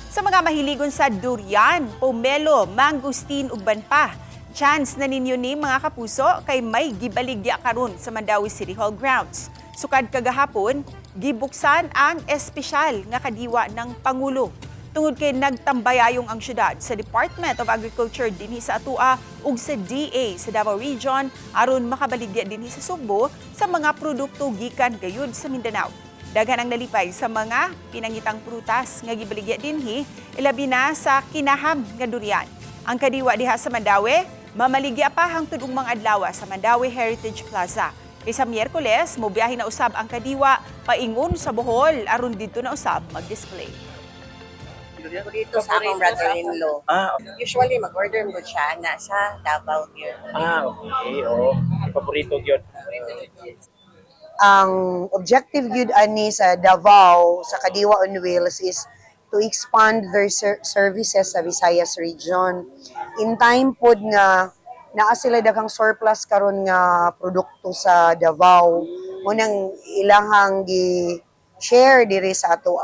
Sa mga mahiligon sa durian, pomelo, mangosteen ug uban pa, chance na ninyo ni, mga kapuso, kay may gibaligya karon sa Mandaue City Hall grounds. Sukad kagahapon, gibuksan ang espesyal nga kadiwa ng Pangulo. Tungod kay nagtambayayong ang syudad sa Department of Agriculture dinhi sa atua ug sa DA sa Davao Region aron makabaligya dinhi sa Sugbo sa mga produkto gikan gayud sa Mindanao. Daghan ang nalipay sa mga pinangitang prutas nga gibaligya dinhi, ilabi na sa kinaham nga durian. Ang kadiwa diha sa Mandaue, mamaligya pa hangtod ugmang adlaw sa Mandaue Heritage Plaza. Kay sa Miyerkules, mobiyahe na usab ang kadiwa paingon sa Bohol aron didto na usab mag-display. Dito sa akong brother-in-law. Usually mag-order mo siya na sa Davao here. Ah, okay. Oo. Paborito yun. Ang objective gyud ani sa Davao sa Kadiwa on Wheels is to expand their services sa Visayas region. In time pod nga naa sila daghang surplus karon nga produkto sa Davao, mo nang ilahang gi share diri sa ato.